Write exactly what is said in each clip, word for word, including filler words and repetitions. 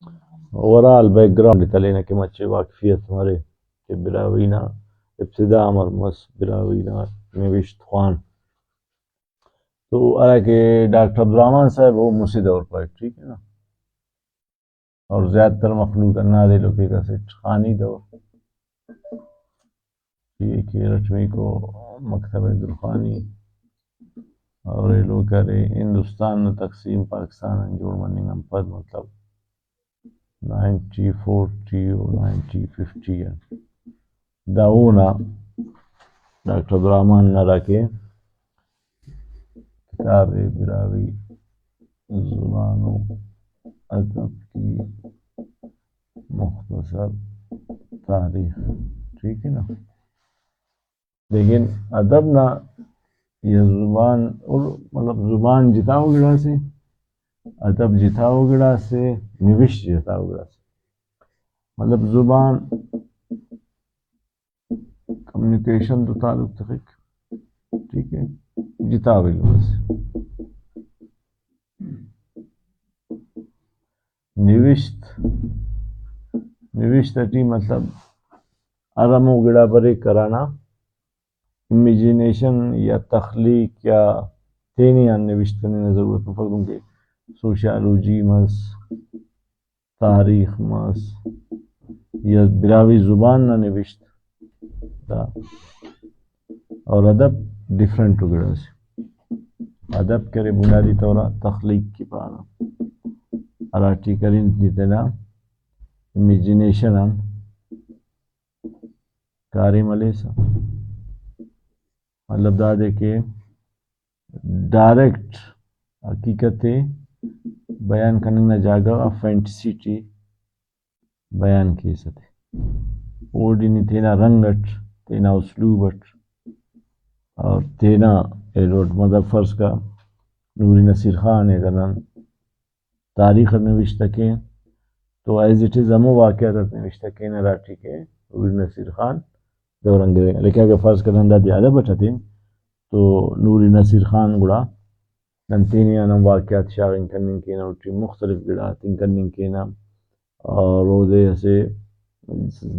Overall back ground تلینہ کہ مچے واقفیت مرے کہ براہوئی نا ابتدا امر مس، براہوئی نا نوشت خوان۔ تو ہراکہ ڈاکٹر عبدالرحمن صاحب او مسہ دور پائک، ٹھیک ہے نا، اور زیادہ تر مخلوق ہندادے ایلو کہ اسٹ خانی دور، ٹھیک ہے، رٹمیکو مکتبہ درخانی اور ایلو کرے ہندوستان نا تقسیم پاکستان آن جوڑ مننگ آن پد، مطلب نائنٹی فورٹی و نائنٹی ففٹی آن۔ دا اونا ڈاکٹر عبدالرحمن نا ہراکہ کتاب ءِ براہوئی زبان و ادب کی مختصر تاریخ، ٹھیک ہے نا؟ لیکن ادب نا یا زبان، اور مطلب زبان جتاؤ گڑاسے، ادب جتاؤ گڑاسے، نوشت جتاؤ گڑاسے۔ مطلب زبان کمیونیکیشن تو تعلق تخک، ٹھیک ہے، جتاؤ گڑاسے۔ نوشت، نوشت ٹی مطلب ہر ہمو گڑا بریک ہرانا امیجینیشن یا تخلیق یا تینے آن نوشت کننگ نا ضرورت مفک، دنکہ سوشیالوجی مس، تاریخ مس، یا براہوئی زبان نا نوشت دا۔ اور ادب ڈفرنٹ گڑاسے۔ ادب کرے بنیادی طور آ تخلیق کہ پارہ، ہراٹی کرین نی تینا امیجینیشن آن کاریم ہلیسہ۔ مطلب دادے کہ ڈائریکٹ حقیقت ءِ بیان کننگ نا جاگہ غا فینٹیسی ٹی بیان کیسہ تے، اوٹی نی تینا رنگ اٹ، تینا اسلوب اٹ اور تینا ایلو اٹ، مطلب فرض کا نوری نصیر خان ءِ اگر نن تاریخ اٹ نوشتہ کین تو ایز اٹ از ہمو واقعات اٹ نوشتہ کین ہراٹی کہ نوری نصیر خان دوران گرینگا۔ لیکن اگر فرض کا نن دادے ادب اٹ ہتین تو نوری نصیر خان گڑا نن تینے آن ہم واقعات شاغنگ کننگ کینہ، اوٹی مختلف گڑا ہتنگ کننگ کینہ، اور اودے اسہ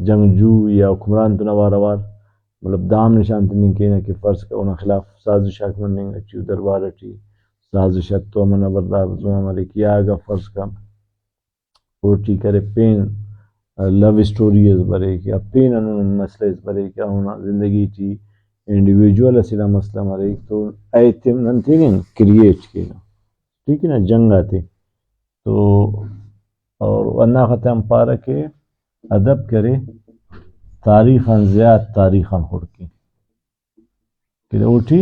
جنگجو یا حکمران تون اوار اوار مطلب دام نشان تننگ کینہ کہ فرض کہ اونا خلاف سازش آک مننگ اٹی و دربار اٹی سازش حتی امن نا برداشت مریک، یا اگہ فرض کہ اوٹی کرے پین لو اسٹوری اس بریک یا پین ہندن مسئلہ اس بریک یا اونا زندگی ٹی انڈیویجول اسے نا مسئلہ مریک تو ایتے نن تینے کریئیٹ کینہ، ٹھیک ہے نا، جنگ آتے تو۔ اور ہنداخہ تے ہم پارہ کہ ادب کرے تاریخ آن زیات تاریخ آن خڑکے کہ اوٹی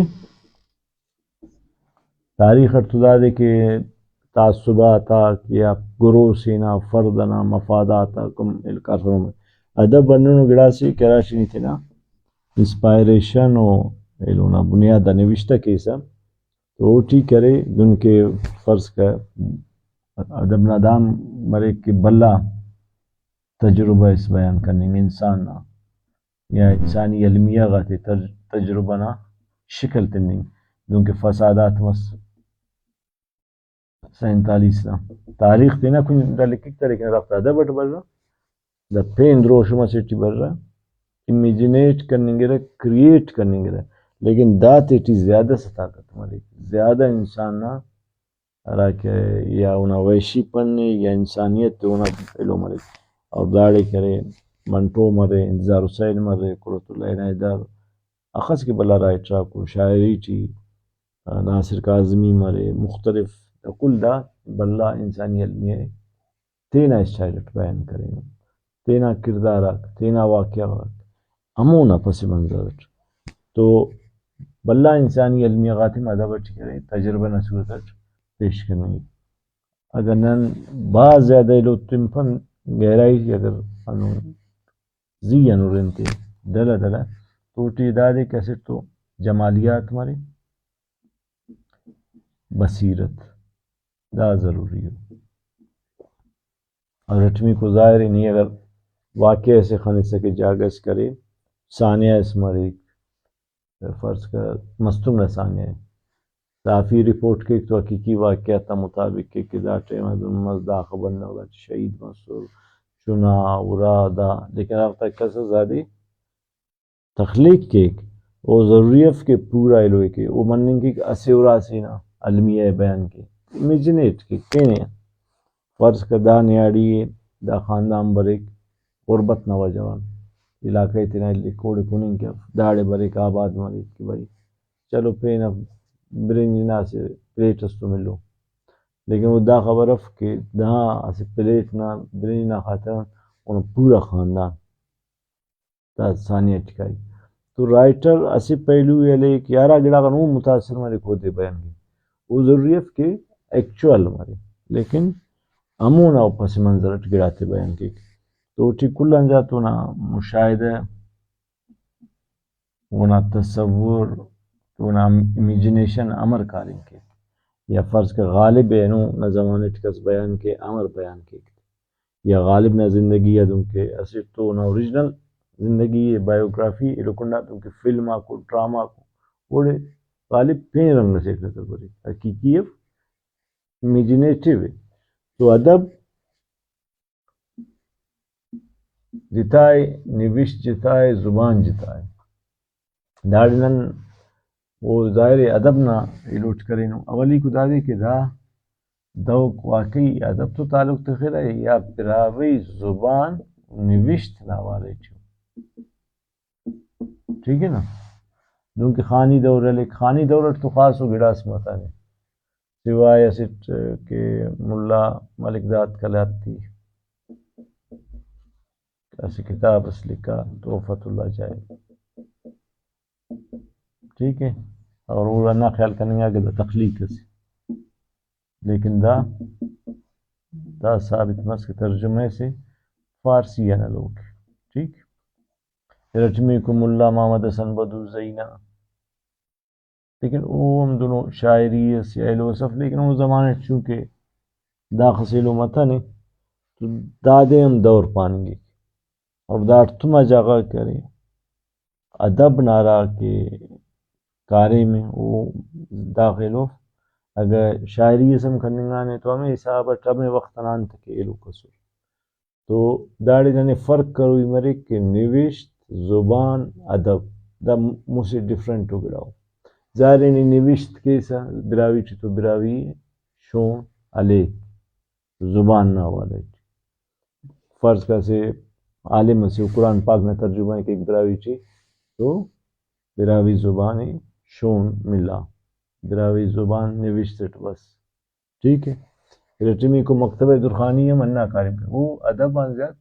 تاریخ اٹ تو دادے کہ تعصبات آک یا گروس انا فرد انا مفادات آک ہم کارفرما مریک۔ ادب ہندنو گڑاسے کہ ہراٹی نی تینا انسپائریشن و ایلو نا بنیاد آ نوشتہ کیسہ تو اوٹی کرے دنکہ فرض کہ ادب نا دام مریک کہ بھلا تجربہ اس بیان کننگ انسان نا یا انسانی المیہ غاتے تج-، تجربہ نا شکل تننگ، دنکہ فسادات مس سینتالیس نا۔ تاریخ تینا کن دا لکھک تا، لیکن ہرافتا ادب اٹ برہ، دا پین دروشم اسے ٹی برہ، امیجنیٹ کننگرہ، کریئیٹ کننگرہ، لیکن دا تیٹی زیادہ سا طاقت مریک، زیادہ انسان نا ہراکہ یا اونا وحشی پن ءِ یا انسانیت ءِ اونا ایلو مریک۔ اور داڑے کرے منٹو مرے، انتظار حسین مرے، قرۃ اللہ عنایت دار، اخس کہ بھلا رائٹر آکو، شاعری ٹی ناصر کاظمی مرے، مختلف، کل دا بھلا انسانی المیہ ءِ تینا اسٹائل اٹ بیان کرینو، تینا کردار آک، تینا واقعہ غاک ہمونا پس منظر اٹ تو بھلا انسانی المیہ غاتے ادب اٹی کرے تجربہ نا صورت اٹ پیش کننگک۔ اگہ نن بھاز زیادہ ایلو تنپن گہرائی ٹی اگر ہندن زی آن ہرن تے ڈلہ ڈلہ تو اوٹی دادے کہ اسٹ تو جمالیات مرے، بصیرت دا ضروری ءِ۔ ارٹمیکو ظاہر ءِ نی اگر واقعہ اسے خنسہ کہ جاگہ اس کرے، سانحہ اس مریک، فرض کر مستونگ نا سانحہ ءِ، صحافی رپورٹ کیک تو حقیقی واقعات آ مطابق کیک کہ دا ٹائم آ دہن مس، داخہ بندغ داٹی شہید مسر، چنا، ارا، دا، لیکن ہرافتا کس اس دادے تخلیق کیک، او ضروری اف کہ پورا ایلو ءِ کے، او مننگ کیک اسہ ارا سے نا المیہ ءِ بیان کے، امیجنیٹ کیک پین ءِ۔ فرض کہ دا نیاڑی ءِ، دا خاندان بریک غربت نا وجہ غان، علاقہ ءِ تینا الیک اوڑے کننگ کے اف، داڑے بریک آباد مریک کہ بھئی چلو پین اف برنج نا اسہ پلیٹ اس تو ملو، لیکن او دا خبر اف کہ دا اسہ پلیٹ نا برنج نا خاطران اونا پورا خاندان دا ثانیہ ٹی کائک۔ تو رائٹر اسہ پہلو ءِ ہلیک یا ہرا گڑا غان او متاثر مریک اودے بیان کیک۔ او ضروری اف کہ ایکچوئل مرے، لیکن ہمونا او پس منظر اٹ گڑاتے بیان کیک۔ تو اوٹی کل آن زیات اونا مشاہدہ، اونا تصور، اونا امیجنیشن امر کاریم کیک۔ یا فرض کہ غالب ءِ اینو نا زمانہ ٹی کس بیان کے، امر بیان کیک۔ یا غالب نا زندگی آ دنکہ اسٹ تو اونا اوریجنل زندگی ءِ، بایوگرافی ایلو کنڈا دنکہ فلم آکو، ڈرامہ آکو، اوڑے غالب پین رنگ اسیٹ نظر بریک، حقیقی اف، امیجنیٹو ءِ۔ تو ادب جتا ءِ، نوشت جتا ءِ، زبان جتا ءِ۔ داڑے نن او ظاہر ءِ ادب نا ایلوٹ کرینو۔ اولیکو دادے کہ دا دہوک واقعی ادب تو تعلق تخرہ یا براہوئی زبان نوشت نا حوالہ ٹی ءُ؟ ٹھیک ہے نا؟ دنکہ خانی دور ہلیک، خانی دور اٹ تو خاصو گڑاس متنے، سوائے اسٹ کہ ملا ملک داد قلاتی اسہ کتاب اس لکھا، تحفۃ اللہ جائے، ٹھیک ہے، اور او ہندا خیال کننگا کہ دا تخلیق اسے، لیکن دا، دا ثابت مس کہ ترجمہ اسے فارسی آن ہلوک، ٹھیک۔ ارٹمیکو ملا محمد حسن بدوزئی نا، لیکن او ہم دنو شاعری اس یا ایلو اس اف، لیکن او زمانہ ٹی چونکہ داخس ایلو متنے تو دادے ہم دور پاننگک۔ اور داٹ تما جاگہ کرے ادب نا ہرا کہ کاریم ءِ او داخہ ایلو اف۔ اگہ شاعری اس ہم کننگانے تو ہمے حساب اٹ ہمے وخت انا انت کہ ایلوک اسر۔ تو داڑے ننے فرق کروئی مریک کہ نوشت، زبان، ادب، دا مسہ ڈفرنٹ ءُ گڑا ءُ۔ ظاہر ہے نی نوشت کیسہ براہوئی ٹی تو براہوئی شون ہلیک زبان نا حوالہ ٹی۔ فرض کہ اسہ عالم اسے او قرآن پاک نا ترجمہ ءِ کیک براہوئی ٹی تو براہوئی زبان ءِ شون ملا، براہوئی زبان نوشت اٹ بس۔ ٹھیک ہے، ارٹمیکو مکتبہ درخانی ہم ہندا کاریم کرے۔ او ادب آن زیات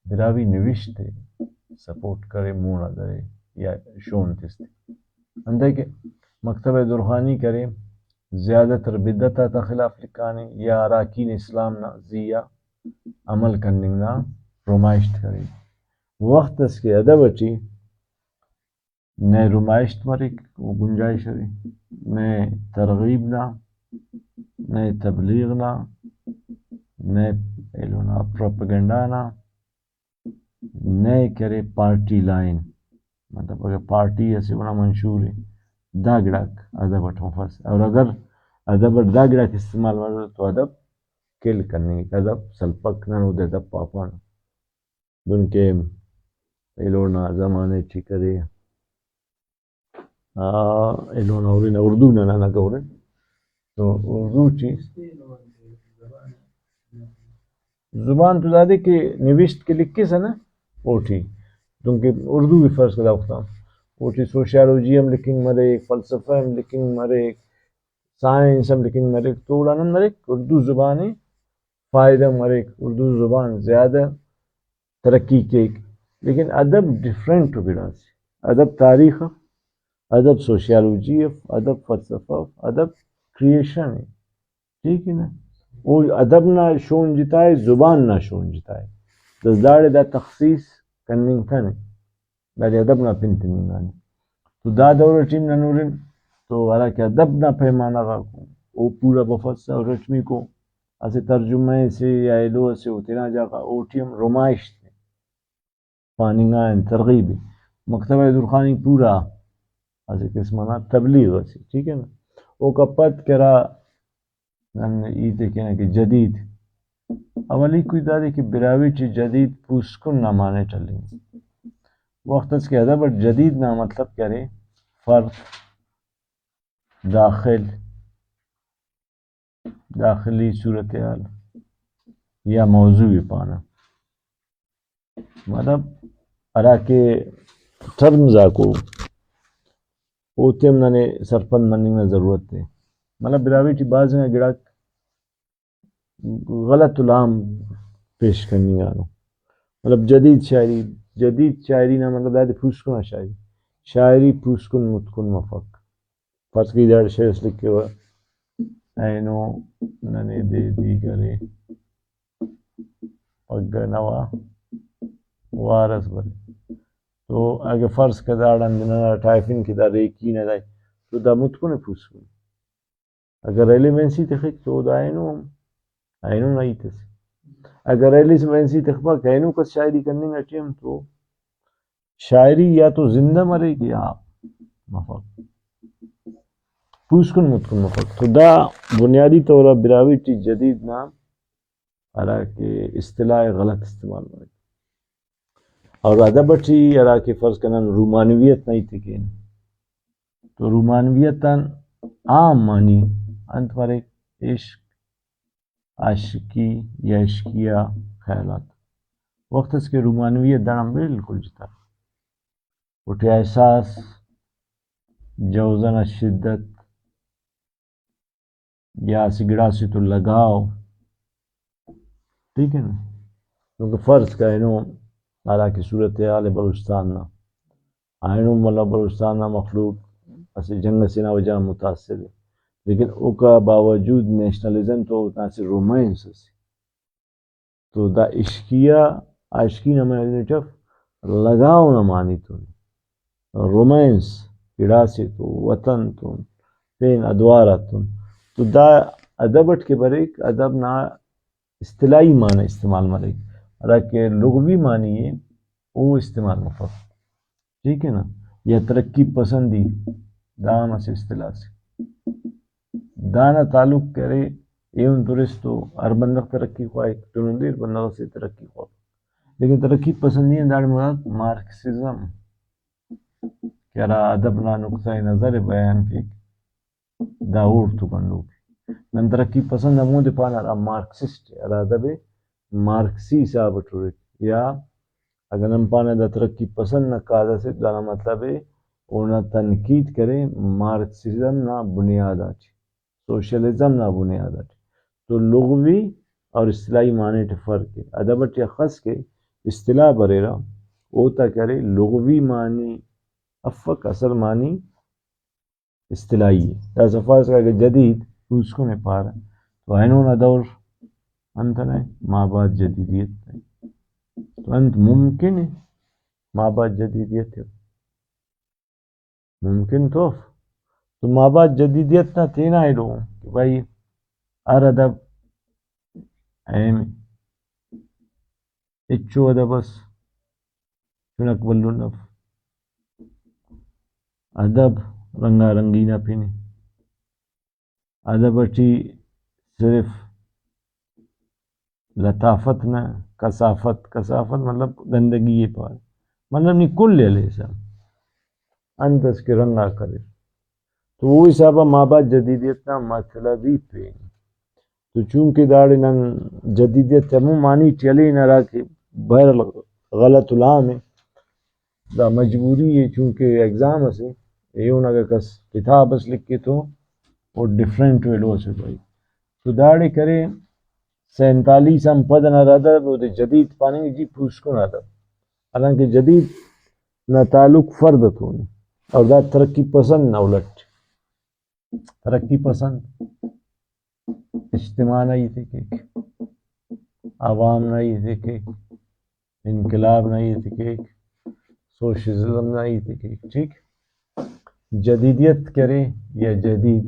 براہوئی نوشت ءِ سپورٹ کرے، مون آ درے یا شون تس تے۔ انتئے کہ مکتبہ درخانی کرے، زیادہ تر بدعت آتا خلاف لکھانے یا اراکین اسلام نا زی آ عمل کننگ نا رمائشت کرے۔ وخت اس کہ ادب اٹی نئے رمائشت مریک، او گنجائش ارے، نئے ترغیب نا، نئے تبلیغ نا، نئے ایلو نا پروپیگنڈا نا، نئے کرے پارٹی لائن، مطلب اگر پارٹی اسے اونا منشور ءِ، دا گڑاک ادب اٹ مفس۔ اور اگر ادب اٹ دا گڑاک استعمال مرو تو ادب کل کننگک، ادب سلپک، نن اودے ادب پاپان۔ دنکہ ایلو نا زمانہ ٹی کرے، آ، ایلو نا ہرنہ اردو نا ننا گورن تو اردو ٹی زبان تو دادے کہ نوشت کہ لکھسہ نا اوٹی، دنکہ اردو بھی فرض کر دا وخت آن اوٹی سوشیالوجی ہم لکھنگ مریک، فلسفہ ہم لکھنگ مریک، سائنس ہم لکھنگ مریک، تو اوڑان ہم مریک اردو زبان ءِ فائدہ مریک، اردو زبان زیادہ ترقی کیک۔ لیکن ادب ڈفرنٹ ءُ گڑاسے۔ ادب تاریخ اف، ادب سوشیالوجی اف، ادب فلسفہ اف، ادب کریئیشن ءِ۔ ٹھیک ہے نا؟ او ادب نا شون جتا ءِ، زبان نا شون جتا ءِ۔ بس داڑے دا تخصیص کننگ کنے۔ دادے ادب نا پن تننگانے۔ تو دا دور ٹی ہم نن ہرن تو ہراکہ ادب نا پیمانہ غاک ءُ او پورا بفسہ، ارٹمیکو اسہ ترجمہ سے یا ایلو اسے او تینا جاگہ اوٹی ہم رمائشت ءِ، پاننگا ان ترغیب ءِ۔ مکتبہ درخانی پورا اسہ قسم نا تبلیغ اسے، ٹھیک ہے نا؟ اوکا پد کہ ہرا نن ہیت ءِ کینہ کہ جدید، اولیکو دادے کہ براہوئی ٹی جدید پوسکن نا معنی ٹی ہلنگ۔ وخت اس کہ ادب اٹ جدید نا مطلب کہ ارے فرد، داخل، داخلی صورتحال یا موضوع ءِ پانہ۔ مطلب ہراکہ ٹرمز آکو، اوتے ہم ننے سرپند مننگ نا ضرورت ءِ۔ مطلب براہوئی ٹی بھاز انگا گڑاک غلط العام پیش کننگانو۔ مطلب جدید شاعری، جدید شاعری نا مطلب دادے پوسکن آ شاعری، شاعری پوسکن متکن مفک۔ فرض کہ داڑے شعر اس لکھوہ، اینو ننے دے دیگر ءِ پگہ نوا وار اس بریک۔ تو اگہ فرض کہ داڑان ننا ٹائفنگ کہ دا ریکی نا دائی، تو دا متکن ءِ پوسکن۔ اگر ایلیمنسی تخک تو دا اینو ہم، اینو نا ہیت اسے۔ اگر ایلیمنسی تخپک، اینو کس شاعری کننگ اٹی ہم تو شاعری یا تو زندہ مریک یا مفک، پوسکن متکن مفک۔ تو دا بنیادی طور آ براہوئی ٹی جدید نا ہراکہ اصطلاح ءِ غلط استعمال مریک۔ اور ادب اٹی ہراکہ فرض کہ نن رومانویت نا ہیت ءِ کین تو رومانویت آن عام معنی انت مریک؟ عشق، عاشقی یا عشقیہ خیالات۔ وخت اس کہ رومانویت داڑان بالکل جتا، اوٹی احساس، جوزہ نا شدت، یا اسہ گڑاسے تو لگاؤ، ٹھیک ہے نا؟ کیونکہ فرض کہ اینو حالانکہ صورتحال بلوچستان نا، اینو مطلب بلوچستان نا مخلوق اسہ جنگ اسے نا وجہ غان متاثر ءِ، لیکن اوکا باوجود نیشنلزم تو اونا اسہ رومانس اسے۔ تو دا عشقیہ، عاشقی نا معنی اف، لگاؤ نا معنی تون، رومانس، گڑاسے تو، وطن تون، پین ادوار آتون۔ تو دا ادب اٹ کہ بریک، ادب نا اصطلاحی معنی استعمال مریک، ہراکہ لغوی معنی ءِ او استعمال مفک۔ ٹھیک ہے نا؟ یا ترقی پسندی، دا ہم اسہ اصطلاح سے۔ دانا تعلق کہ ارے، ایہن درست تو ہر بندغ ترقی خواہک، تننگا دیر بندغ اسے ترقی خواہک۔ لیکن ترقی پسندی آن داڑے مراد مارکسزم کہ ہرا ادب نا نقطہ نظر ءِ بیان کیک، دا اوڑتون بنوک ءِ۔ نن ترقی پسند ہمودے پانہ ہرا مارکسسٹ ءِ، ہرا ادب ءِ مارکسی حساب اٹ ہرک، یا اگہ نن پانہ دا ترقی پسند نا کاز اسے، دانا مطلب ءِ اونا تنقید کرے مارکسزم نا بنیاد آٹی، سوشلزم نا بنیاد آٹی۔ تو لغوی اور اصطلاحی معنی ٹی فرق ءِ۔ ادب اٹی اخس کہ اصطلاح بریرہ، اوتا کہ ارے لغوی معنی افک، اصل معنی اصطلاحی ءِ۔ داسہ فرض کہ اگہ جدید پوسکن ءِ پارہ تو اینو نا دور انت نا ءِ؟ مابعد جدیدیت نا ءِ۔ تو انت ممکن ءِ مابعد جدیدیت ءِ؟ ممکن تو اف۔ تو مابعد جدیدیت نا تینا ایلو کہ بھائی ہر ادب اہم ءِ۔ ہچو ادب اس چنک بھلن اف۔ ادب رنگا رنگی نا پن ءِ۔ ادب اٹی صرف لطافت نہ، کثافت، کثافت مطلب گندگی ءِ پارہ، مطلب نی کل ءِ ہلیسہ انت اس کہ رنگ آک اریر۔ تو او حساب آ مابعد جدیدیت نا مطلب ہی پین۔ تو چونکہ داڑے نن جدیدیت ہمو معنی ٹی ہلین ہراکہ بہرحال غلط العام ءِ، دا مجبوری ءِ، چونکہ ایگزام اسے، ایہن اگہ کس کتاب اس لکھے تو او ڈفرینٹ ویلو اسے بھائی۔ تو داڑے کرے سینتالیس آن پد ہندا ادب اودے جدید پاننگ جی پوسکن ادب، حالانکہ جدید نا تعلق فرد اتون ءِ اور دا ترقی پسند نا الٹ۔ ترقی پسند اجتماع نا ہیت ءِ کیک، عوام نا ہیت ءِ کیک، انقلاب نا ہیت ءِ کیک، سوشلزم نا ہیت ءِ کیک، ٹھیک؟ جدیدیت کرے یا جدید،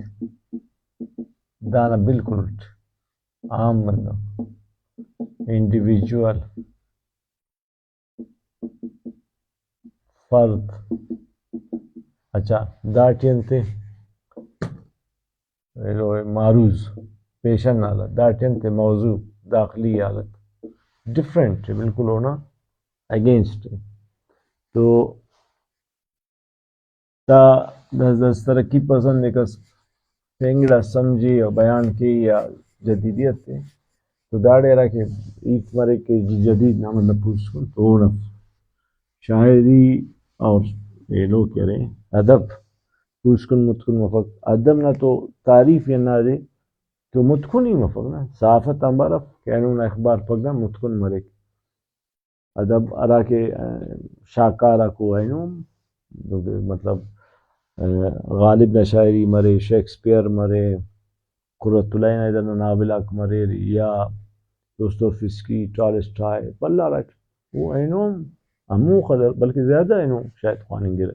دانا بالکل الٹ۔ عام بندغ، انڈیویجول، فرد۔ اچھا، داٹی انتے؟ ایلو معروض، پیشن حالت، داٹی انت موضوع، داخلی حالت ڈفرینٹ ءِ، بالکل اونا اگینسٹ ءِ۔ تو دا داسہ داسہ ترقی پسند ءِ، کس پین گڑا سمجھے یا بیان کے یا جدیدیت ءِ۔ تو داڑے ہراکہ ہیت مریک کہ جدید نا مطلب پوسکن تو اونا شاعری اور ایلو کہ ارے ادب پوسکن متکن مفک۔ ادب نا تو تعریف ہی ہندادے تو متکن ہی مفک نا، صحافت آنبار اف کہ اینو نا اخبار پگہ متکن مریک۔ ادب ہراکہ، آ، شاہکار آکو اینو، مطلب، آ، غالب نا شاعری مرے، شیکسپیئر مرے، قرۃ العین حیدر نا ناول آک مریر، یا دوستوفسکی، ٹالسٹائے، بھلا ہراٹ، او اینو ہمو قدر بلکہ زیادہ اینو شاید خواننگرہ،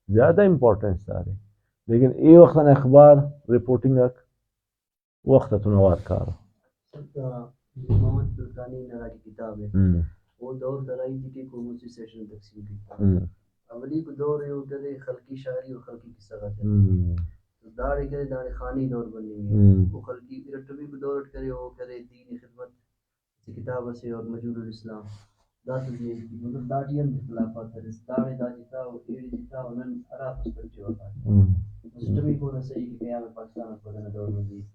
زیادہ امپورٹنس دارے۔ لیکن اے وخت آن اخبار رپورٹنگ آک وخت اتون اوار کارہ۔ سر، دا محمد ترکانی نا ہراکہ کتاب ءِ، ہم۔ او دور تا ہرا ہیت ءِ کیک او مسہ سیشن تقسیم کیک۔ ہم۔ اولیکو دور ءِ او کرے خلقی شاعری و خلقی قصہ غاتے۔ ہم۔ تو داڑے کرے داڑے خانی دور بننگ ءِ۔ ہم۔ او خلقی ارٹمیکو دور اٹ کرے او کرے دینی خدمت اسہ کتاب اسے اور مجول الاسلام۔ داسہ بھی مطلب داٹی انت اختلافات ارس، داڑے دا جتا ءُ، ایڑے جتا ءُ، نن ہرافس پٹیوہ کاٹہ۔ ہم۔ مسٹمی کون اسہ ای کہ قیام پاکستان آک پدہ نا دور مزید۔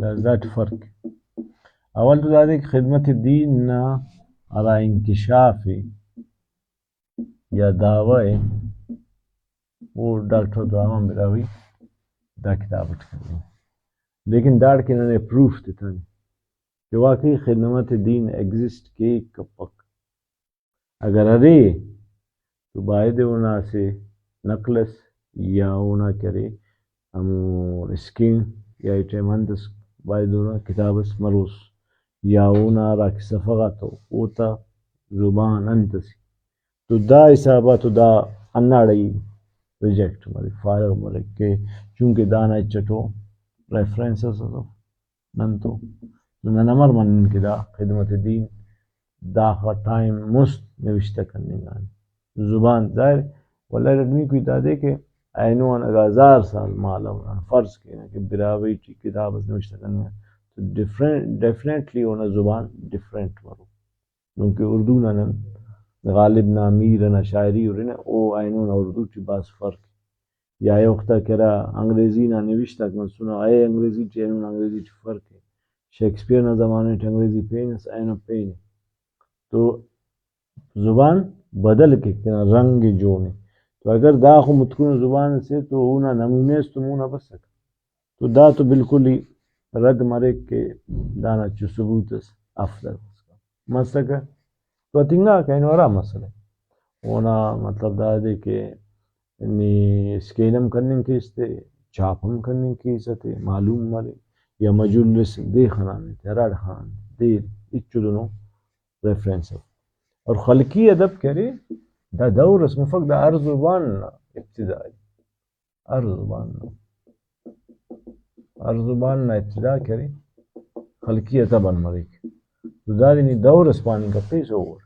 دا، داٹی فرق۔ اول تو دادے کہ خدمت دین نا ہرا انکشاف ءِ یا دعویٰ ءِ، او ڈاکٹر عبدالرحمن براہوئی دا کتاب اٹ کرینے۔ لیکن داڑکن ننے پروف تتنے کہ واقعی خدمت دین ایگزسٹ کیک کپک۔ اگر ارے تو بایدے اونا اسہ نقل اس یا اونا کہ ارے ہمو اسکین یا ای ٹائم انت اس بایدے اونا کتاب اس مروس یا اونا ہرا قصہ غاتو اوتا زبان انت اسے۔ تو دا حساب آ تو دا ہنداڑے ای ریجیکٹ مریک، فارغ مریک کہ چونکہ دانا ہچ اٹو ریفرنس اس اسو۔ نن تو، تو نن امر منن کہ دا خدمت دین داخہ ٹائم مست نوشتہ کننگانے۔ زبان ظاہر ولدا ارٹمیکو ہیت دادے کہ اینو آن اگہ ہزار سال مالو، نن فرض کینہ کہ براہوئی ٹی کتاب اس نوشتہ کننگ تو ڈفرینٹ، ڈیفینیٹلی اونا زبان ڈفرینٹ مرو۔ دنکہ اردو نا نن غالب نا، میر ئنا شاعری ہرنہ، او اینو نا اردو ٹی بھاز فرق ءِ۔ یا اے وخت آ کہ ہرا انگریزی نا نوشت آک مسنو، اے انگریزی ٹی اینو نا انگریزی ٹی فرق ءِ۔ شیکسپیئر نا زمانہ ٹی انگریزی پین ئس، اینو پین ءِ۔ تو زبان بدل کیک، تینا رنگ ءِ جون ءِ۔ تو اگر داخو متکن زبان اسے تو اونا نمونہ اس تو مون آ بسکہ۔ تو دا تو بالکل ہی رد مریک کہ دانا چو ثبوت اس اف دا مسکہ۔ تو اتنگاکہ اینو ہرا مسئلہ اونا مطلب دادے کہ نی اسکین ہم کننگ کیس تے، چھاپ ہم کننگ کیس تے، معلوم مرے یا مجلس دے خنانے تے، ہراڑے خنانے تے، دیر ہچو دنو ریفرنس اف۔ اور خلقی ادب کہ ارے دا دور اس مفک، دا ہر زبان نا ابتدا ءِ۔ ہر زبان نا، ہر زبان نا ابتدا کہ ارے خلقی ادب آن مریک۔ تو دادے نی دور اس پاننگ کپیسہ اور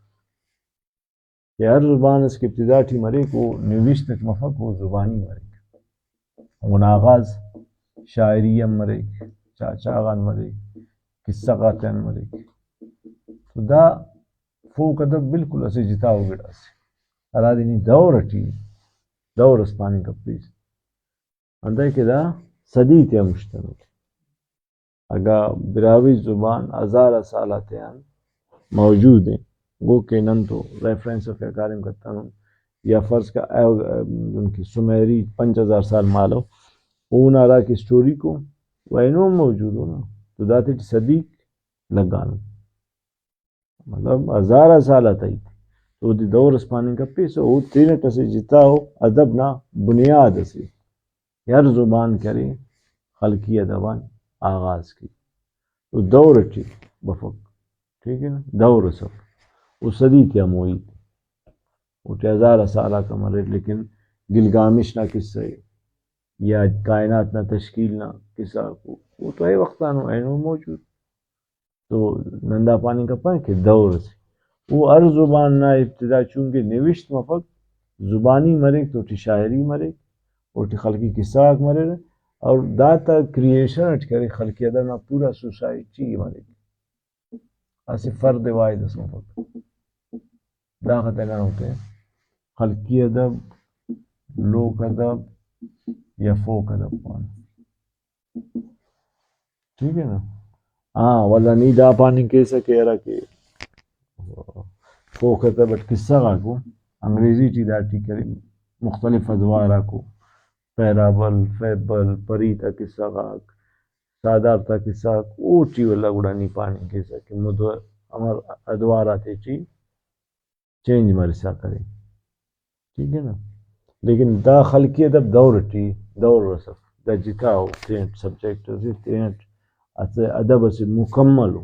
کہ ہر زبان اس کہ ابتدا ٹی مریک، او نوشت اٹ مفک، او زبانی مریک۔ اونا آغاز شاعری آن مریک، چاچا غان مریک، قصہ غاتیان مریک۔ تو دا فوک ادب بالکل اسہ جتاؤ گڑاسے، ہرادے نی دور اٹی، دور اس پاننگ کپیس۔ انتئے کہ دا صدی تیا مشتمل۔ اگہ براہوئی زبان ہزار آ سال آتیان موجود ءِ، گوکہ نن تو ریفرنس اف یا کاریم کتنن، یا فرض کہ او، دنکہ سمیری پنچ ہزار سال مالو، اونا ہراکہ اسٹوریک ءُ، و اینو ہم موجود ءُ نا، تو داتے ٹی صدیک لگانو۔ مطلب ہزار آ سال آتا ہیت، تو اودے دور اس پاننگ کپیسہ، او تینٹ اسہ جتا ءُ ادب نا بنیاد اسے۔ ہر زبان کہ ارے خلقی ادب آن آغاز کیک، او دور ٹی بفک، ٹھیک ہے نا، دور اس اف، او صدی تے ہمو ہیت، اوٹی ہزار آ سال آک ہم اریر، لیکن گلگامش نا قصہ ءِ یا کائنات نا تشکیل نا قصہ غاک او، او تو اے وخت آنو اینو موجود۔ تو نن دا پاننگ کپنہ کہ دور اسے۔ او ہر زبان نا ابتدا چونکہ نوشت مفک، زبانی مریک، تو اوٹی شاعری مریک، اوٹی خلقی قصہ غاک مریرہ، اور دا تا کریئیشن اٹ کرے، خلقی ادب نا پورا سوسائٹی مریک، اسہ فرد واحد اس مفک۔ داخہ تینا اوتے خلقی ادب، لوک ادب یا فوک ادب پانہ۔ ٹھیک ہے نا؟ ہاں، ولدا نی دا پاننگ کیسہ کہ ہرا کہ فوک ادب اٹ قصہ غاکو، انگریزی ٹی داٹی کرے، مختلف ادوار آکو، پیرابل، فیبل، پری تا قصہ غاک، ساہدار تا قصہ غاک، اوٹی ولدا گڑا نی پاننگ کیسہ کہ مدو-، امر ادوار آتے ٹی چینج مرسا کرے، ٹھیک ہے نا؟ لیکن دا خلقی ادب دور ٹی دور اس اف، دا جتا ء، تینٹ سبجیکٹ اسے، تینٹ اسہ ادب اسے مکمل ء،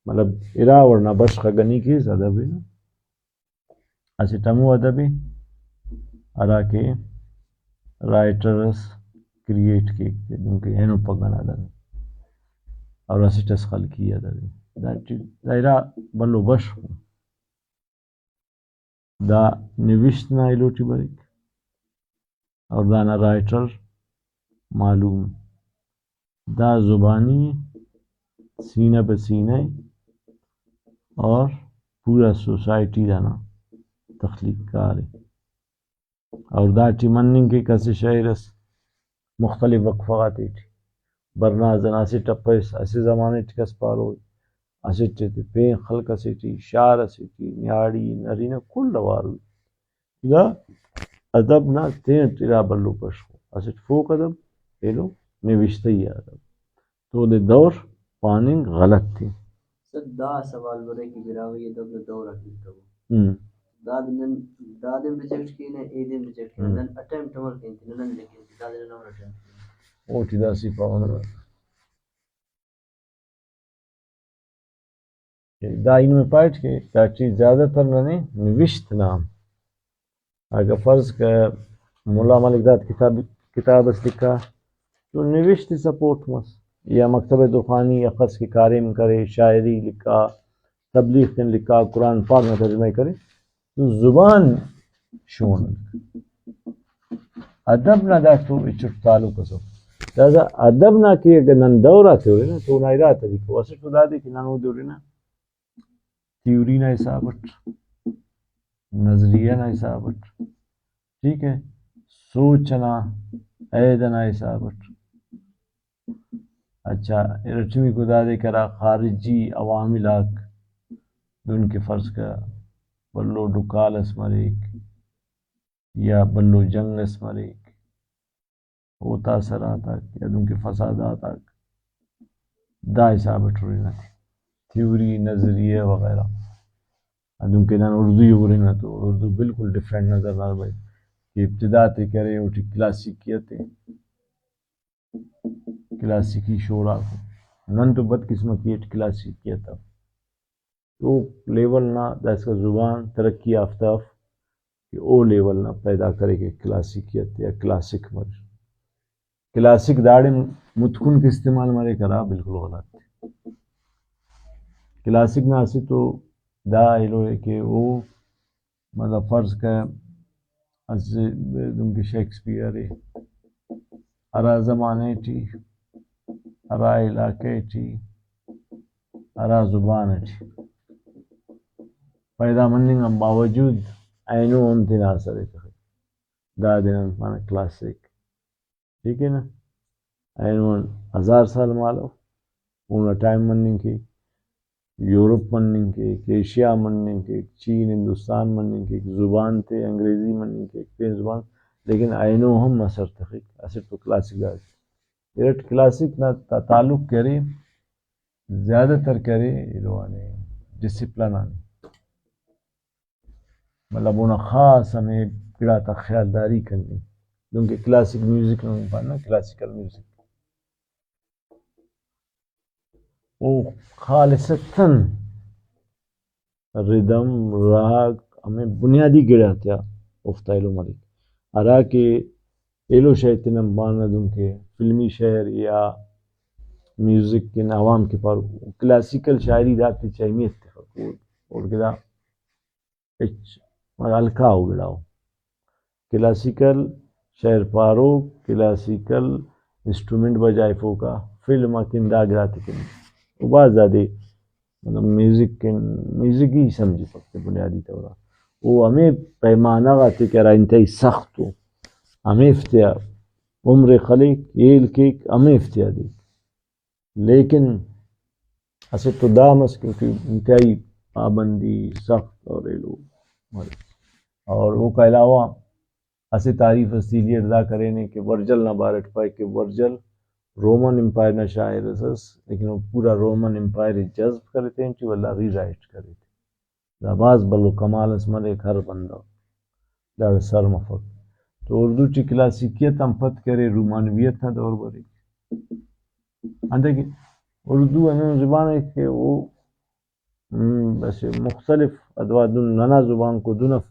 مطلب ارا وڑ نا بشخ اگہ نی کیس ادب ء نا، اسٹ ہمو ادب ء ہرا کہ رائٹر اس کریئیٹ کیک تے دنکہ اینو پگہ نا ادب ء، اور اسٹ اس خلقی ادب ء۔ دا ٹی-، دا ارا بھلو بشخ ء۔ دا نوشت نا ایلو ٹی بریک اور دانا رائٹر معلوم۔ دا زبانی سینہ بہ سینہ اور پورا سوسائٹی دانا تخلیق کار ء۔ اور داٹی مننگ کیک اسہ شاعر اس مختلف وقفہ غاتے ٹی، برناز انا اسٹ ٹپس، اسہ زمانے ٹی کس پاروئی، اسٹ تے پین خلق اسے ٹی، شار اسے ٹی، نیاڑی، نرینہ کل اوار ء۔ دا ادب نا تینٹ ارا بھلو بشخ ء۔ اسٹ فوک ادب، ایلو نوشتہ ئی آ ادب۔ تو دے دور پاننگ غلط ء۔ سر، دا سوال بریک کہ براہوئی ادب نا دور آ کتبو۔ ہم۔ دادے نن، دادے ہم ریجیکٹ کینہ، ایدے ہم ریجیکٹ کینہ۔ ہم۔ نن اٹیمپٹ امر کین تینا، نن لکھین تے، دادے نن امر اٹیمپٹ کینہ۔ اوٹی داسہ پاوہ۔ کہ دا ای نمے پائٹ کہ داٹی زیادہ تر ننے نوشت نا ہم، اگہ فرض کہ ملا ملک داد کتاب، کتاب اس لکھا تو نوشت ء سپورٹ مس، یا مکتبہ درخانی اخس کہ کاریم کرے، شاعری لکھا، تبلیغ کن لکھا، قرآن پاک نا ترجمہ ء کرے، تو زبان شون ء۔ ادب نا داڑتو ہچٹ تعلق اس اف۔ لہذا ادب نا کہ اگہ نن دور آتے ہُرنہ تو اونا ارا طریقہ ء۔ اسٹ تو دادے کہ نن اودے ہُرنہ تھیوری نا حساب اٹ، نظریہ نا حساب اٹ، ٹھیک ہے، سوچ انا عہد انا حساب اٹ۔ اچھا، ارٹمیکو دادے کہ ہرا خارجی عوامل آک دن کہ فرض کہ بھلو ڈکال اس مریک یا بھلو جنگ اس مریک، اوتا اثرات آک یا دنکہ فسادات آک دا حساب اٹ ہُرنہ تے، تھیوری، نظریہ وغیرہ۔ دنکہ نن اردو ء ہُرنہ تو اردو بالکل ڈفرینٹ نظر نا بریک کہ ابتدا تے کرے اوٹی کلاسیکیت ء، کلاسیکی شعر آک۔ نن تو بدقسمتی اٹ کلاسیکیت اف۔ او لیول نا داسکا زبان ترقی یافتہ اف کہ او لیول نا پیدا کرے کہ کلاسیکیت یا کلاسک مریر۔ کلاسک داڑے متکن کہ استعمال مریک ہرا بالکل غلط ء۔ کلاسک نا اسہ تو دا ایلو ء کہ او مطلب فرض کہ اسہ دنکہ شیکسپیئر ء ہرا زمانہ ٹی، ہرا علاقہ ٹی، ہرا زبان ٹی پیدا مننگ آن باوجود اینو ہم تینا اثر ء تخک۔ دادے نن پانہ کلاسک، ٹھیک ہے نا؟ اینو آن ہزار سال مالو، اونا ٹائم مننگ کیک، یورپ مننگ کیک، ایشیا مننگ کیک، چین، ہندوستان مننگ کیک، زبان تے انگریزی مننگ کیک، پین زبان، لیکن اینو ہم اثر تخک، اسٹ تو کلاسک دادے۔ ارٹ کلاسک نا تا-، تعلق کہ ارے، زیادہ تر کہ ارے ایلو آنے ڈسپلن آنے، مطلب اونا خاص ہمے گڑاتا خیالداری کننگ، دنکہ کلاسک میوزک نن پانہ، کلاسیکل میوزک، او خالصتاً ردم، راگ، ہمے بنیادی گڑا تیا اوفتا ایلو مریک، ہرا کہ ایلو شے تے نن پانہ دنکہ فلمی شعر یا میوزک کن عوام کہ پارو، کلاسیکل شاعری داتے ٹی اہمیت تخک، او-، اوڑکہ دا ہچ ہلکا ء گڑا ء۔ کلاسیکل شعر پاروک، کلاسیکل انسٹرومنٹ بجائفوکا، فلم اکن، دا گڑاتے کن او بھاز دادے مطلب میوزک کن، میوزک ہی سمجھفک تے بنیادی طور آ۔ او ہمے پیمانہ غاتے کہ ہرا انتہائی سخت ءُ، ہمیفتیا عمر ئے خلیک، ہیل کیک، ہمیفتیا دیک۔ لیکن اسٹ تو دا مس کہ انتہائی پابندی سخت اور ایلو مریک۔ اور اوکا علاوہ اسہ تعریف اس تیلی اٹ دا کرینے کہ ورجل نا بارٹ پائے کہ ورجل رومن امپائر نا شاعر اس ئس، لیکن او پورا رومن امپائر ئے جذب کرے تین ٹی، ولدا ری رائٹ کرے تے۔ دا بھاز بھلو کمال اس مریک ہر بندغ داڑے سر مفک۔ تو اردو ٹی کلاسیکیت آن پد کرے رومانویت نا دور بریک۔ انتئے کہ اردو ہندن زبان ءِ کہ او، ہم، اسہ مختلف ادوار دن ننا زبان کو دن اف،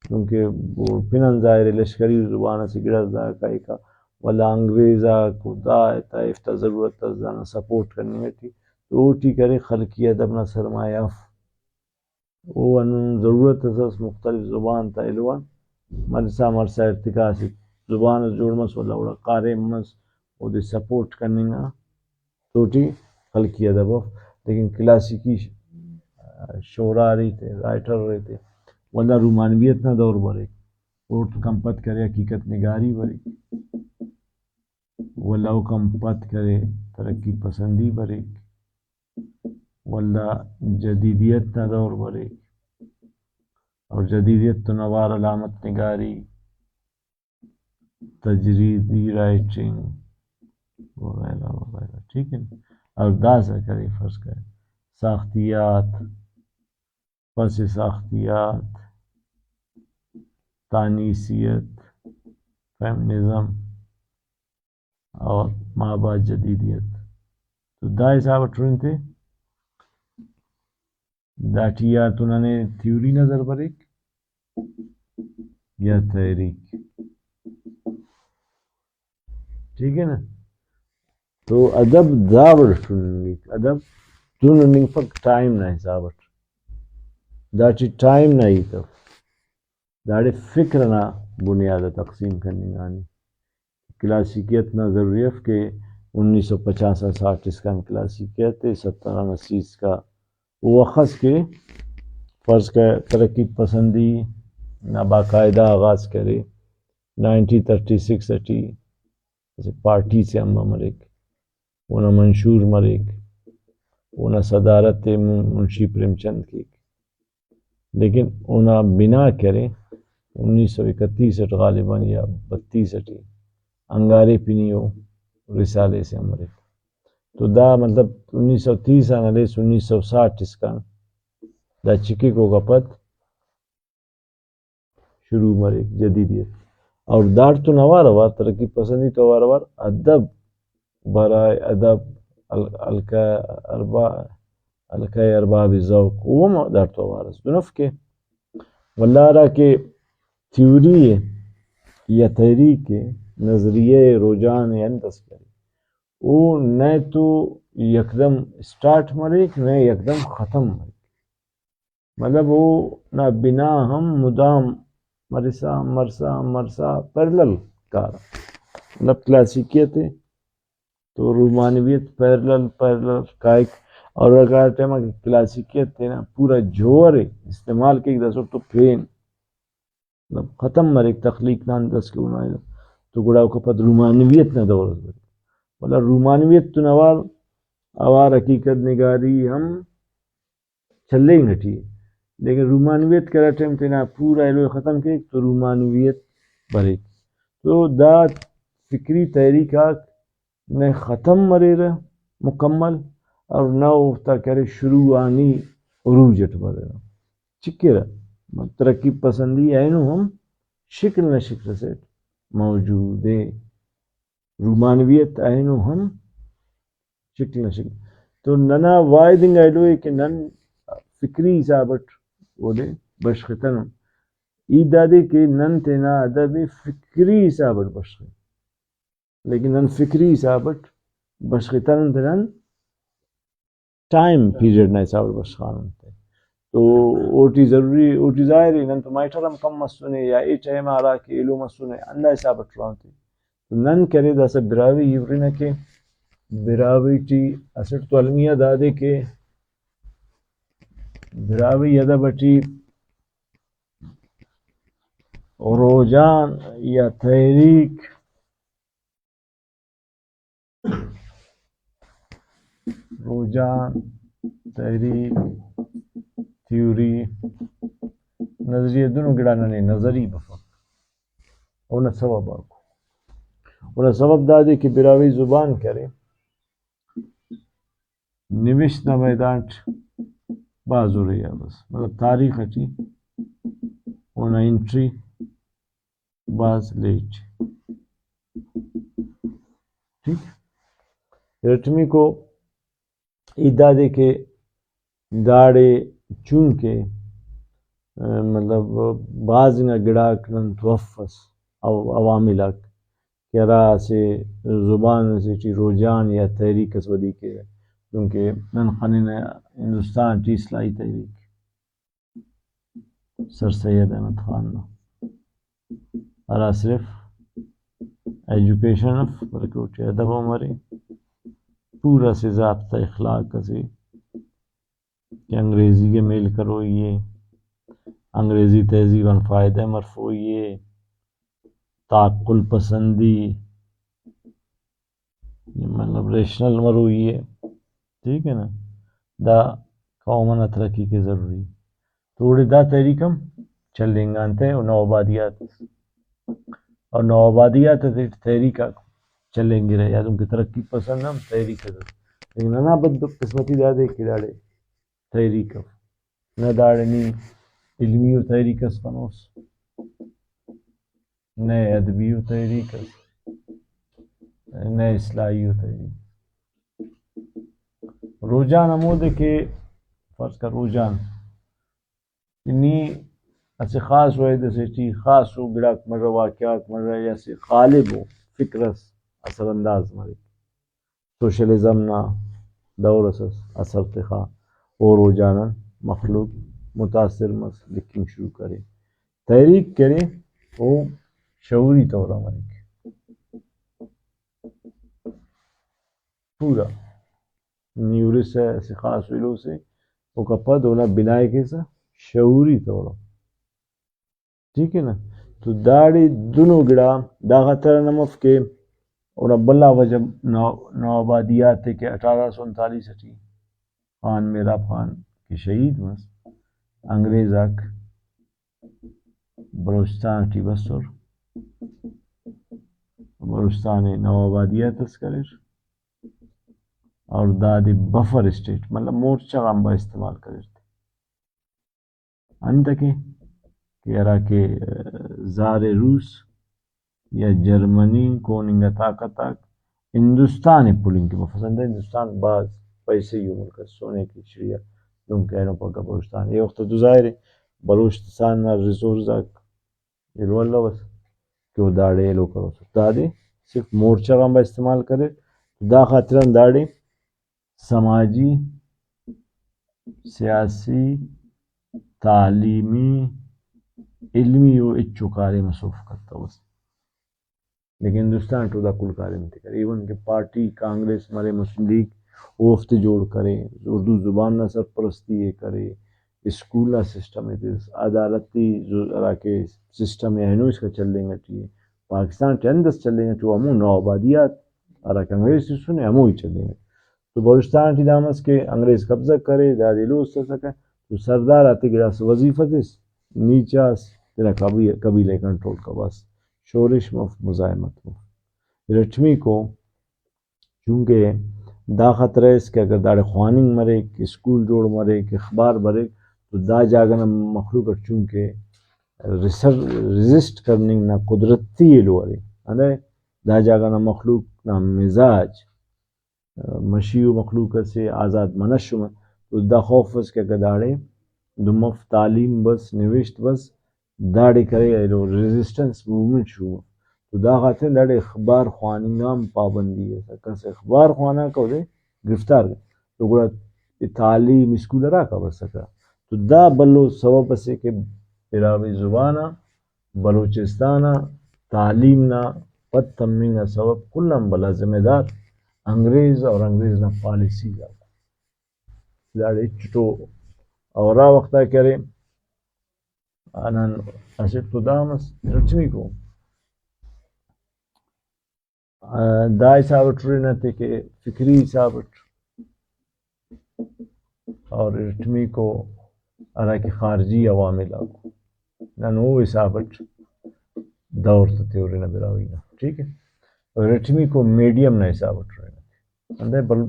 دنکہ او پن آن ظاہر ءِ لشکری زبان اسہ گڑاس دا کائکا، ولدا انگریز آک او دا تا ایفتا ضرورت اس دانا سپورٹ کننگ ٹی، تو اوٹی کرے خلقی ادب نا سرمایہ اف۔ او ہندن ضرورت اس ئس مختلف زبان تا ایلو آن مرسا مرسا ارتقا اسہ زبان اس جوڑ مس، ولدا اوڑا کاریم مس، اودے سپورٹ کننگ آ توٹی خلقی ادب اف۔ لیکن کلاسیکی ش-، شعراء ارے تے، رائٹر ارے تے، ولدا رومانویت نا دور بریک، اوڑتون پد کرے حقیقت نگاری بریک۔ ولدا اوکان پد کرے ترقی پسندی بریک، ولدا جدیدیت نا دور بریک، اور جدیدیت تون اوار علامت نگاری، تجریدی رائٹنگ وغیرہ وغیرہ، ٹھیک ہے نا؟ اور داسہ کرے فرض کرے ساختیات، پس ساختیات، تانیثیت، فیمنزم اور مابعد جدیدیت۔ تو دا حساب اٹ ہرن تے داٹی یا تو ننے تھیوری نظر بریک یا تحریک۔ ٹھیک ہے نا؟ تو ادب دا وڑ اٹ ہننگک، ادب دہن ہننگفک ٹائم نا حساب اٹ۔ داٹی ٹائم نا ہیت اف، داڑے فکر نا بنیاد آ تقسیم کننگانے۔ کلاسیکیت نا ضروری اف کہ انیس سو پچاس آ ساٹھ اسکان کلاسیکیت ءِ، ستر آن اسی اسکا او وخت اس کہ فرض کہ ترقی پسندی نا باقاعدہ آغاز کرے، نائنٹین تھرٹی سکس اٹی اسہ پارٹی سے امبا مریک، اونا منشور مریک، اونا صدارت ءِ من-، منشی پریم چند کیک، لیکن اونا بنا کرے انیس سو اکتیس اٹ غالباً یا بتیس اٹی انگارے پنی او رسالے سے ہم مریک۔ تو دا مطلب انیس سو تیس آن ہلیس انیس سو ساٹھ اسکان دا چکک اوکا پد شروع مریک جدیدیت۔ اور داڑتون اوار اوار ترقی پسندی تو اوار اوار ادب، برائے ادب، ال-، الکہ ارباب، الکہ ارباب ذوق، او ہم داڑتون اوار اس۔ دن اف کہ ولدا ہرا کہ تھیوری ءِ یا تحریک ءِ نظریہ ءِ رجحان ءِ انت اس کرے، او نئے تو یکدم اسٹارٹ مریک، نئے یکدم ختم مریک۔ مطلب اونا بنا ہم مدام مرسا، مرسا، مرسا پیرلل کارہ۔ مطلب کلاسیکیت ءِ تو رومانویت پیرلل، پیرلل کائک، اور ہرا ٹائما کہ کلاسیکیت تینا پورا جوہر ءِ استعمال کیک داسٹ تو پین مطلب ختم مریک، تخلیق نا انت اس کہ اونا علم۔ تو گڑا اوکا پد رومانویت نا دور اس بریک۔ ولدا رومانویت تون اوار، اوار حقیقت نگاری ہم چلینگ ٹی ءِ، لیکن رومانویت کہ ہرا ٹائم تینا پورا ایلو ءِ ختم کیک تو رومانویت بریک۔ تو دا فکری تحریک آک نہ ختم مریرہ مکمل، اور نہ اوفتا کہ ارے شروعانی عروج اٹ بریرہ، چکرہ۔ ترقی پسندی اینو ہم شکل نہ شکل اسیٹ موجود ءِ۔ رومانویت اینو ہم شکل نہ شکل۔ تو ننا واحد انگا ایلو ءِ کہ نن فکری حساب اٹ اودے بشختنن۔ ہیت دادے کہ نن تینا ادب ءِ فکری حساب اٹ بشخن۔ لیکن نن فکری حساب اٹ بشختنن تینا ٹائم پیریڈ نا حساب اٹ بشخانن تے۔ تو اوٹی ضروری، اوٹی ظاہر ءِ نن تو مائٹر ہم کم مسنے یا اے ٹائم آ ہرا کہ ایلو مسنے ہندا حساب اٹ روان تے۔ تو نن کہ ارے داسہ براہوئی ہی ہرنہ کہ براہوئی ٹی اسٹ تو المیہ دادے کہ براہوئی ادب ٹی روجان یا تحریک، روجان، تحریک، تھیوری، نظریہ، دنو گڑا ننے نظری بفک۔ اونا سوب آکو۔ اونا سوب دادے کہ براہوئی زبان کہ ارے نوشت نا میدان ٹی بھاز ارے آ بس، مطلب تاریخ ٹی اونا انٹری بھاز لیٹ۔ ٹھیک، ارٹمیکو ہیت دادے کہ داڑے چونکہ، آ، مطلب بھاز انگا گڑاک نن تو اف اس، او-، عوامل آک کہ ہرا اسہ زبان اسے ٹی رجحان یا تحریک اس ودی کیرہ، دنکہ نن خننہ ہندوستان ٹی اصلاحی تحریک، سر سید احمد خان نا، ہرا صرف ایجوکیشن اف بلکہ اوٹی ادب ہم ارے، پورا اسہ ضابطہ اخلاق اسے کہ انگریزی ءِ میل کروئی ءِ، انگریزی تہذیب آن فائدہ ہرفوئی ءِ، تعقل پسندی، مطلب ریشنل مروئی ءِ، ٹھیک ہے نا؟ دا قوم انا ترقی کے ضروری ءِ۔ تو اوڑے دا تحریک ہم چلینگانتے و نوآبادیات، اور نوآبادیات تیٹ تحریک آک چلینگرہ، یا دنکہ ترقی پسند ہم تحریک ئسے۔ لیکن ننا بدقسمتی دادے کہ داڑے تحریک اف۔ نہ داڑے نی علمی و تحریک اس خنوس، نہ ادبی و تحریک اس، نہ اصلاحی و تحریک۔ رجحان ہمودے کہ فرض کر رجحان کہ نی اسہ خاص و عہد اسے ٹی خاص و گڑاک مرہ، واقعات مرہ یا اسہ غالب و فکر اس اثر انداز مریک۔ سوشلزم نا دور اس ئس، اثر تخا، او رجحان آن مخلوق متاثر مس، لکھنگ شروع کرے، تحریک کرے، او شعوری طور آ مریک۔ پورا نی ہرسہ اسہ خاص و ایلو سے، اوکا پد اونا بناء کیسہ شعوری طور آ۔ ٹھیک ہے نا؟ تو داڑے دنو گڑا دا خاطر ہم اف کہ اونا بھلا وجہ نو-، نوآبادیات ءِ کہ اٹھارہ سو انتالیس ٹی خان مہراب خان کہ شہید مس، انگریز آک بلوچستان ٹی بسر، بلوچستان ءِ نوآبادیات اس کریر اور دادے بفر اسٹیٹ، مطلب مورچہ غان با استعمال کریر۔ انتکہ کہ ہراکہ، آ، زار روس یا جرمنی کون انگا طاقت آک ہندوستان ءِ پلنگ کہ بفسہ، انتئے ہندوستان بھاز پیسئی ءُ ملک ئس، سونے کی چڑیا دنکہ اینو پگہ بلوچستان۔ اے وخت تو ظاہر ءِ بلوچستان نا ریسورس آک ایلو الوس کہ او داڑے ایلو کروسر۔ دادے صرف مورچہ غان با استعمال کریر۔ دا خاطران داڑے سماجی، سیاسی، تعلیمی، علمی و ہچو کاریم اس اوفک کتوس۔ لیکن ہندوستان ٹی او دا کل کاریم تے کرے۔ ایون کہ پارٹی کانگریس مرے، مسلم لیگ اوفتے جوڑ کرے، اردو زبان نا سرپرستی ءِ کرے، اسکول نا سسٹم ءِ تس، عدالتی ز-، ہراکہ سسٹم ءِ اینو اسکا چلینگ ٹی ءِ، پاکستان ٹی انت اس چلینگ ٹی ءِ، او ہمو نوآبادیات ہراکہ انگریز تسنے ہموہی چلینگ ٹی۔ تو بلوچستان ٹی دا مس کہ انگریز قبضہ کرے، دادے ایلو است ئسکہ، تو سردار آتے گڑاس وظیفہ تس، نی چاس تینا قبی-، قبیلہ ءِ کنٹرول کباس، شورش مف، مزاحمت مف۔ ارٹمیکو چونکہ دا خطرہ اس کہ اگر داڑے خواننگ مریک، اسکول جوڑ مریک، اخبار بریک، تو دا جاگہ نا مخلوق اٹ چونکہ ریسر-، ریزسٹ کننگ نا قدرتی ایلو ارے، انتئے دا جاگہ نا مخلوق نا مزاج مشی و مخلوق اسے آزاد منش ءُ، تو دا خوف اس کہ اگہ داڑے دمف تعلیم بس، نوشت بس، داڑے کرے ایلو ریزسٹنس موومنٹ شروع مف۔ تو دا خاطر داڑے اخبار خواننگ آن پابندی ئسک، کس اخبار خواناکہ اودے گرفتار کے۔ تو گڑا تعلیم اسکول ہراکا بسکہ۔ تو دا بھلو سوب اسے کہ براہوئی زبان آ بلوچستان آ تعلیم نا پد تمنگ نا سوب کل آن بھلا ذمہ دار انگریز اور انگریز نا پالیسیز آک۔ داڑے ہچ تو اور آ وخت آ کہ ارے، آ نن اسٹ تو دا مس ارٹمیکو، آ، دا حساب اٹ ہرنہ تے کہ فکری حساب اٹ اور ارٹمیکو ہراکہ خارجی عوامل آک نن او حساب اٹ دور تتے ہرنہ براہوئی نا، ٹھیک ہے۔ اور ارٹمیکو میڈیم نا حساب اٹ ہرنہ تے۔ انتئے بل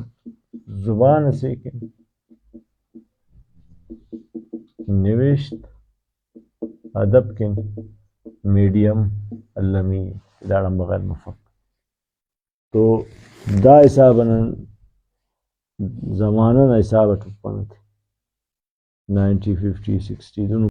زبان اسے کہ نوشت ادب کن میڈیم المی داڑان بغیر مفک۔ تو دا حساب نن زمانہ نا حساب اٹ ہرفنہ تے۔ نائنٹی، ففٹی، سکسٹی دنو